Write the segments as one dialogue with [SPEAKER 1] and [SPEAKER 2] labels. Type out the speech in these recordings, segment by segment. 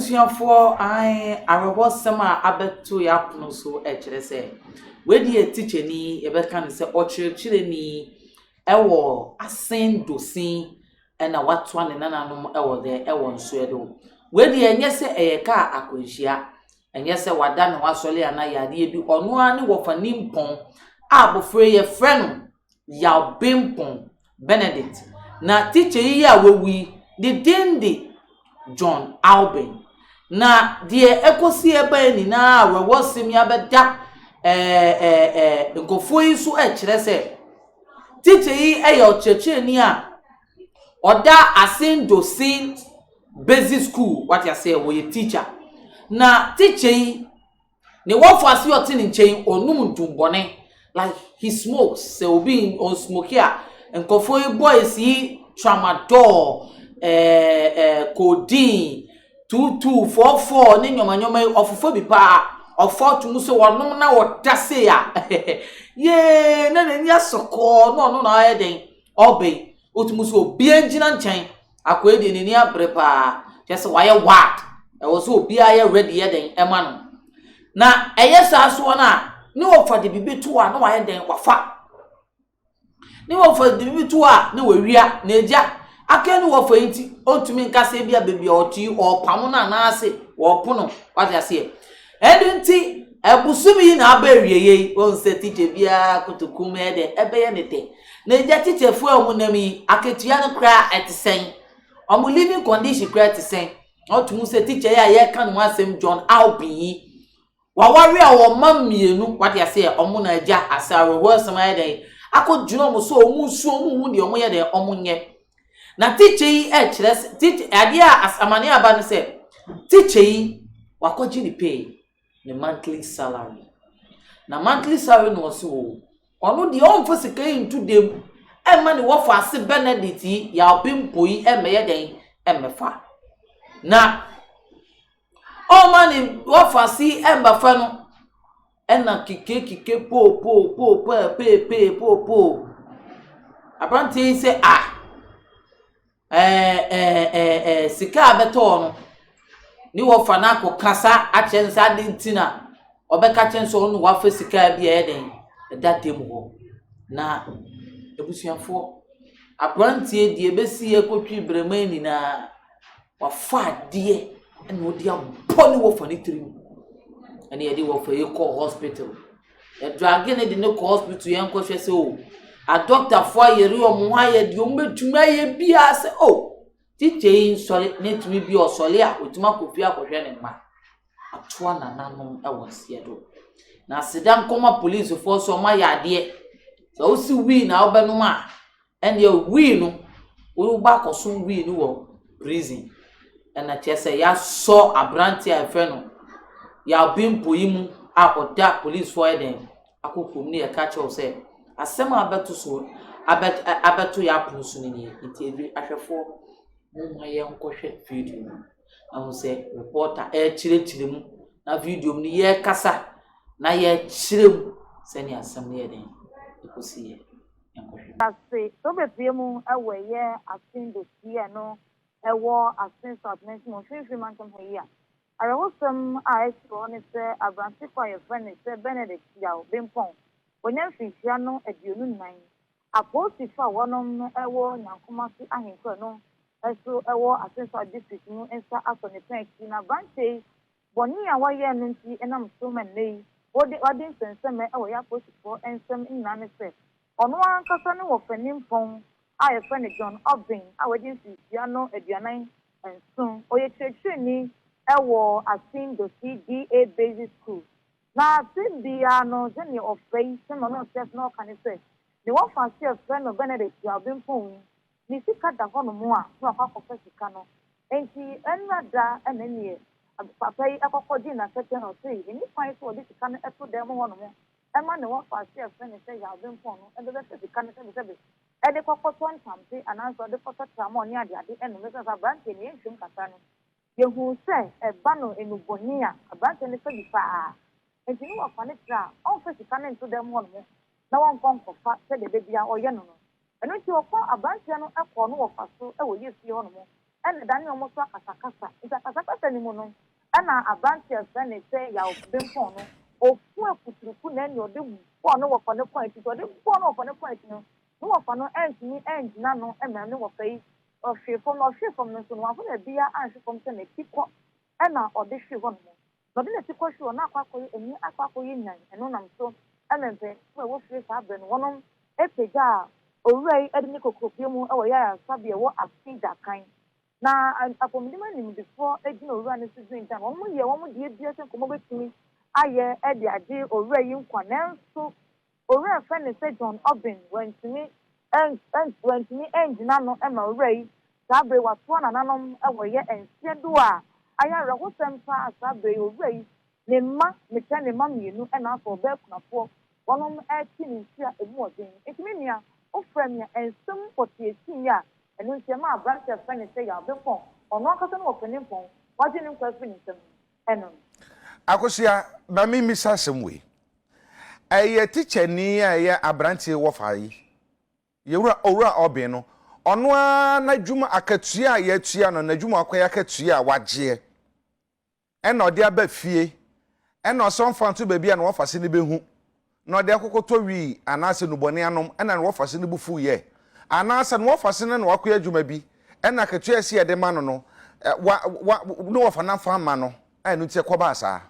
[SPEAKER 1] Abusuafoɔ, ae, awerɛhɔsɛm a abɛto yɛn apono so kyerɛ sɛ, wei deɛ tikyani, yɛbɛka no sɛ ɔkyerɛkyerɛni wɔ Asen Dosin na watoa ne nananom wɔ dɛ wɔ Nsoɛdo. Wei deɛ ɛnyɛ sɛ ɛyɛ kaa akwanhyia, ɛnyɛ sɛ wada na wasɔre anaa yadeɛ bi, ɔno ara ne wɔfa nimpɔn a abɔfra yi yɛfrɛ no Yaw Bempong Benedict. Na tikya yi a wawu yi, ne din de John Albin. Na deɛ ɛkɔsi ɛbaeɛ nyinaa awerɛhoɔsɛm yi abɛda ɛɛ ɛɛ nkurɔfoɔ yi so ɛkyerɛ sɛ tikya yi yɛ ɔkyerɛkyerɛni a ɔda Asen Dosin Basic School, wate aseɛ, wɔyɛ teacher. Na teacher yi, ne wɔfo ase ɔte ne nkyɛn, ɔnum ntumbɔne, like he smokes. Sɛ obi ɔnsmoke a, nkurɔfoɔ yi boys yi tramadol, codeine, 2244 ne nneɛma yi, ɔfofo bi paa. Ɔfɔ tum sɛ wɔnom na wɔda se a yee na n'ani asɔ kɔɔ na ɔno na ɔyɛ den ɔbɛ yi wotum sɛ obiara gyina nkyɛn. Akɔyɛ deɛ n'ani abere paa, kyerɛ sɛ wayɛ wad, ɛwɔ sɛ obiara yɛ ready yɛ den ɛma no. Na ɛyɛ saa soɔ no a, ne wɔfa de biribi to a na wayɛ den wafa, ne wɔfa de biribi to a na wawia. Na agya aka ne wɔfa yi nti ɔntumi nkasa bi a beebi a ɔte yi ɔɔpam no anaase wɔɔpo no, wate aseɛ. Ɛno nti ɛbosom yi na aba awie yi, wɔn sɛ tikya biara kotokum ɛyɛ dɛ ɛbɛyɛ ne dɛ. Na agya, tikyafoɔ a wɔn nam yi, akatua no koraa ɛte sɛn? Wɔn living condition koraa ɛte sɛn? Ɔtum sɛ tikya yi a yɛreka ne ho asɛm, John Albin yi, waware a wɔn mma mmienu, wate aseɛ. Wɔn na agya ase awerɛhoɔ asɛm ayɛ dɛn akɔgyina wɔn so, wɔn nsuo, wɔn hu deɛ wɔn yɛ dɛn wɔn nyɛ. Na tikya yi ɛkyerɛ sɛ tikya adeɛ a amane aba no sɛ tikya yi wakɔgye ne pay, ne monthly salary. Na monthly salary na ɔsi wɔ ɔno deɛ ɔnfa sika yi nto dɛm ɛma ne wɔfa ase Benedict yi yɛabe yi ɛmɛyɛ dɛn ɛmɛfa na ɔma ne wɔfa ase ɛmbɛfa no. Ɛna kike kike poo poo poo paa pee pee poo poo, aberanteɛ yi sɛ a ɛɛ ɛɛ ɛɛ sika a bɛtɔɔ no ne wɔfa no akɔ kasa akyerɛ no sɛ ade nti na ɔbɛka kyerɛ no sɛ ɔno wafa sika bi a ɛyɛ den ɛda dɛm hɔ. Na abusuafoɔ, aberanteɛ deɛ ebesi yɛ kɔtwi brɛma yi nyinaa, wafa adeɛ ɛna ɔde abɔ ne wɔfa ne tirim, ɛna yɛde wɔfa yi kɔɔ hospital. Yɛdrag ne de ne kɔ hospital. Yɛn nkɔhwɛ sɛ o adɔktafoɔ ayɛre wɔn ho ayɛ deɛ wɔn bɛtumi ayɛ biara sɛ o tikya yi nsɔre na etumi bi ɔsɔre a otumi akɔ fie akɔhwɛ ne mma. Atoa nananom wɔ nseɛ do. Na aseda nkɔma polisifoɔ sɛ wɔn ayɛ adeɛ sɛ wosi wii na wobɛnom a, ɛnneɛ wii no woba akɔso wii no wɔ prison. Ɛna kyerɛ sɛ yɛasɔ aberanteɛ a yɛfrɛ no Yɛabempo yi mu a ɔda polisifoɔ yɛ den akɔ kurom ne yɛka kyerɛw sɛ asɛm a abɛto so abɛt abɛto yɛ apono so no nie. Nti ebi ahwɛfoɔ, momma yɛnkɔhwɛ video no ɛho sɛ reporter ɛrekyerɛkyerɛ mu na video mu no yɛrekasa na yɛrekyerɛ mu sɛnea asɛm no yɛ den ɛkɔsi yɛ. Yɛnkɔhwɛ.
[SPEAKER 2] Ase sɛ wobɛpie mu ɛwɔ ɛyɛ Asen Dosia no ɛwɔ Asen South Mansin mu, Mfimfini Mantam ha yi a, awerɛhosɛm a ɛsi hɔ ne sɛ aberantefo a yɛfrɛ no sɛ Benedict Yaw Bempɔn, wɔnya mfinhyia no 24, apolisifoɔ a wɔnom ɛwɔ Nyankomase ahenkuro no ɛso ɛwɔ Asen South District mu nsa asɔ ne pɛn akyi. Na aberanteɛ yi bɔne a wɔayɛ no nti ɛnam so ma nnɛ yi wɔde wɔde nsɛnsɛmɛ ɛwɔ yɛ apolisifoɔ nsɛm nyinaa ne sɛ ɔno ankasa ne wɔfa nimpɔn a yɛfrɛ no John Obin a wɔde mfinhyia no 47, ɔyɛ kyerɛkyerɛni ɛwɔ Asen Dosi D/A Basic School. Na ase biara no, sɛnea ɔfrɛ yi, sɛnea ɔno ɔkyerɛ na ɔka ne sɛ ne wɔfa ase yɛfrɛ no Benedict Abimpɔn yi, ne sika da hɔnom a na wakɔ akɔfa sika no. Nti ɛnna da ɛna neɛ papa yi ɛkɔkɔ gye n'akɛtɛ na ɔse ɛni kwan sɛ ɔde sika no ɛto dan mu hɔnom ɛma ne wɔfa ase yɛfrɛ no sɛ Yaw Bimpɔn no ɛbɛbɛfɛ sika no sɛbesɛbe ɛde kɔkɔtɔ ntampe anaasɛ ɔde kɔtɔ tramɔ ne adeade ɛnom. Ɛsɛ sɛ aberanteɛ ne yɛnhwɛm kasa no, yɛhu sɛ ɛba no enubɔne a aberanteɛ no fɛ bi paa. Nti ne wɔfa ne kyerɛ a ɔmfa sika no nto dan mu hɔnom na wɔnkɔ nkɔfa sɛdeɛ da bia ɔyɛ no. Ɛno nti ɔkɔ aberanteɛ no ɛkɔ no wɔfa so ɛwɔ yɛ fie hɔnom. na ɛdanee wɔn so akasakasa. Nti akasakasa no mu no, ɛna aberanteɛ a yɛfrɛ no sɛ Yaw Bempɔn no, ɔfuu akuturuku na ɛnna ɔde bɔɔ ne wɔfa no kɔn akyi. Nti ɔde bɔɔ ne wɔfa no kɔn akyi no, ne wɔfa no antumi angyina ano ma ne wɔfa yi ɔhwee fam. Na ɔhwee fam no nso no, wamfa baabiara anhwe fam sɛ n'ati kɔ na ɔde hwee hɔnom. Na ɔde n'ati kɔhwee hɔ na akɔ akɔyɛ ani akɔ akɔyɛ nyan. Ɛno nam so ma mpanyimfo a ɛwɔ fie saa bere no, wɔnom pagyaa owura yi de no kɔ kuropie mu wɔ yɛn ayaresabea a ɛwɔ Asin Gyakan. Na apɔmuden mu animdefoɔ gyina owura no so gyinagyina no. Wɔyɛ wɔn deɛ biara sɛ nka wɔbɛtumi ayɛ de agye owura yi nkwa nanso Owura a wɔfrɛ no sɛ John Obeng wantumi wantumi angyina ano ma owura yi saa bere yi watoa nananom wɔ yɛ nseɛ do a ayɛ awerɛhosɛm paa saa bere yi owura yi ne mma mekyerɛ ne mma mmienu ɛna afɔ ɔbaa kunafoɔ wɔnom ɛte ne nsu a emu ɔden nti me nua wofrɛ me a nsɛm pɔtee sii a ɛno nti ɛma aberante a wɔfrɛ no sɛ Yaw Bempɔn ɔno ankasa no wɔ Penimpɔn wagye ne nkwa afiri ne nsam no ɛno no.
[SPEAKER 3] Akosua, ma memmisa asɛm wei. Ɛyɛ tikyani a ɛyɛ aberanteɛ wɔfa yi, yɛwura Owura Obeng no, ɔno ara n'adwuma akatua a yɛatua no, n'adwuma akɔyɛ akatua a wagyeɛ, ɛna ɔde aba fie, ɛna ɔsɛ ɔmfa nto baabi a na wɔfa se no bɛhu, na ɔde akɔkɔtɔ wii anaasɛ nubɔne anom, ɛna na wɔfa se no bo fuiɛ, anaasɛ na wɔfa se no na wakɔyɛ adwuma bi, ɛna akatua a ɛsɛ yɛde ma no no, wa, wa, ne wɔfa no amfa amma no, a ɛno nti ɛkɔbaa saa.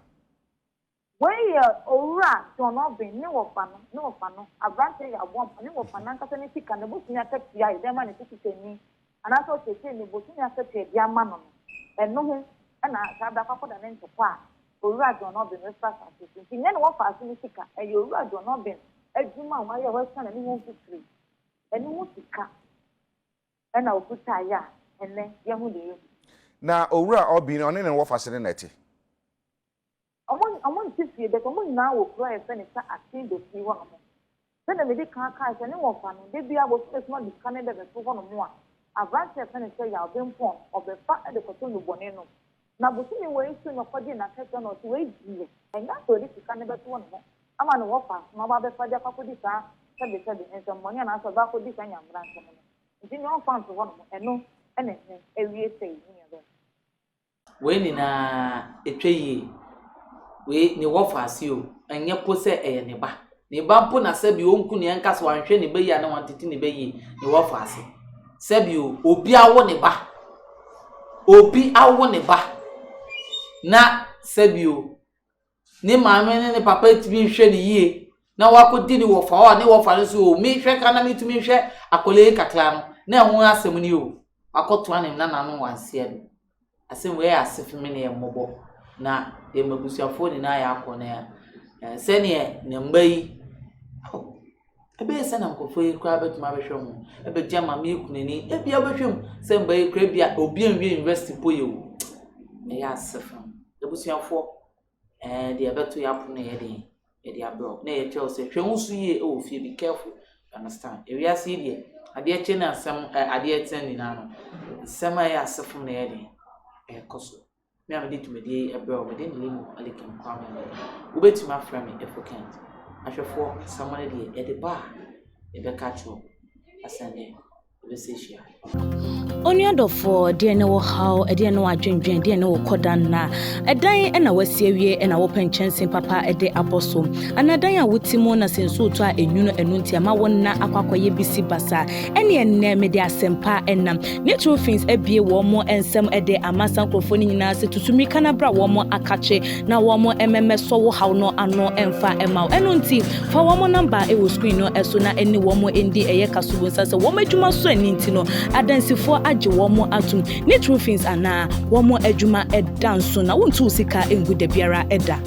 [SPEAKER 2] Wei yɛ Owura John Obeng ne wɔfa no, ne wɔfa no, aberanteɛ yɛ aboa ne wɔfa no ankasa ne sika, ne bosome akatua a yɛde ama ne tikyani anaasɛ ɔkyerɛkyerɛni bosome akatua yɛde ama no no, ɛno ho na saa berɛ akɔ akɔda ne ntɔkwa a Owura John Obeng refra asase so. Nti nyɛ ne wɔfa ase ne sika, ɛyɛ Owura John Obeng adwuma a wayɛ a wasua n'ani ho mfifire, ɛno ho sika na ɔkutaeɛ a ɛnnɛ yɛahu deɛ yɛahu.
[SPEAKER 3] Na Owura Obeng, ɔne ne wɔfa ase no na ɛte.
[SPEAKER 2] Ɔmo ɔmo nte fie but ɔmo nyinaa wɔ kuro a yɛfrɛ no sɛ Asin Dofie hɔ nom. Sɛdeɛ medi kan kae sɛ ne wɔfa no da biara bosome so na ɔde sika no bɛbɛto hɔ nom a, aberanteɛ a yɛfrɛ no sɛ Yaw Bempɔn no ɔbɛfa de kɔtɔ nnubɔne nom. Na bosome wei so na ɔkɔgyee n'akatua na ɔse wei deɛ ɛnyɛ asɛ ɔde sika no bɛto hɔ nom ama ne wɔfa so na ɔba abɛfa de akɔ akɔdi saa sɛbesɛbe nsɛmmɔne anaasɛ ɔbɛ akɔdi saa nyamera nsɛm no. Nti nea ɔmfa nto hɔ nom ɛno na ɛnnɛ awie sɛi me nuabarima.
[SPEAKER 1] Wei nyinaa ɛtwa yie. Wei ne wɔfaase o, ɛnyɛ po sɛ ɛyɛ ne ba. Ne ba mpo na sɛbi ɔnku ne ɛnka sɛ wanhwɛ ne ba yie anaa wantete ne ba yie, ne wɔfaase. Sɛbi o, obi awo ne ba. Obi awo ne ba. Na sɛbi o, ne maame ne ne papa ntumi nhwɛ no yie na wakɔdi ne wɔfa hɔ a ne wɔfa no nso o mehwɛ ka na metumi nhwɛ akwadaa yi kakra no na ɛho asɛm ni o wakɔtoa ne nananom wɔ aseɛ no asɛm wei yɛ ase me ne yɛ mmɔbɔ na yɛn abusuafoɔ nyinaa yɛ akɔ na sɛdeɛ ne mma yi Ɛbɛyɛ sɛ na nkurɔfoɔ yi koraa bɛtumi abɛhwɛ ho, ɛbɛgye ama me kunani. Ebia wobɛhwɛ mu sɛ mba yi koraa ebia obi anwie university mpo yɛ o. Ɛyɛ ase fam. Abusuafoɔ, ɛɛ deɛ ɛbɛto yɛ apono yɛ den yɛde abrɛ wo. Na yɛkyerɛ wo sɛ hwɛ wo so yie wɔ fie, be careful. You understand? Ewiase yi deɛ, adeɛ kye na asɛm ɛ adeɛ kyɛ nyinaa no, nsɛm a ɛyɛ ase fam na ɛyɛ den ɛrekɔ so. Me a mede dwumadie yi brɛ wo, mede Nilimu Alikem Kwame Amadi. Wobɛtumi afrɛ me Efo Kent. Ahwɛfoɔ, asɛm no deɛ, yɛde ba a, yɛbɛka akyerɛ wo. Asɛnde, yɛbɛsɛ hyia.
[SPEAKER 4] Onua dɔfoɔ, ɛdeɛn ne wo haw, ɛdeɛn ne w'adwendwen, ɛdeɛn ne wo kɔda nna? Ɛdan na wasi awie na wopɛ nkyɛnsee papa de abɔ so? Anaa dan a wote mu na sɛ nsuo tɔ a ɛnwunu ɛno nti ama wo nna akɔ akɔyɛ bisi basa? Ɛneɛ nnɛ mede asɛmpa nam. Ne Trofins abue wɔn nsam de ama saa nkurɔfoɔ no nyinaa sɛ tutu mmirika na bra wɔn akakye na wɔn mmɛsɔ wo haw no ano mfa mma wo. Ɛno nti, fa wɔn namba wɔ screen no so na ɛne wɔn ndi ɛyɛ kasobo nsa sɛ wɔn adwuma so ani nti no adansifoɔ agye wɔn atom. Ne Trofins anaa wɔn adwuma da nso na wontu wo sika ngu dabiara da.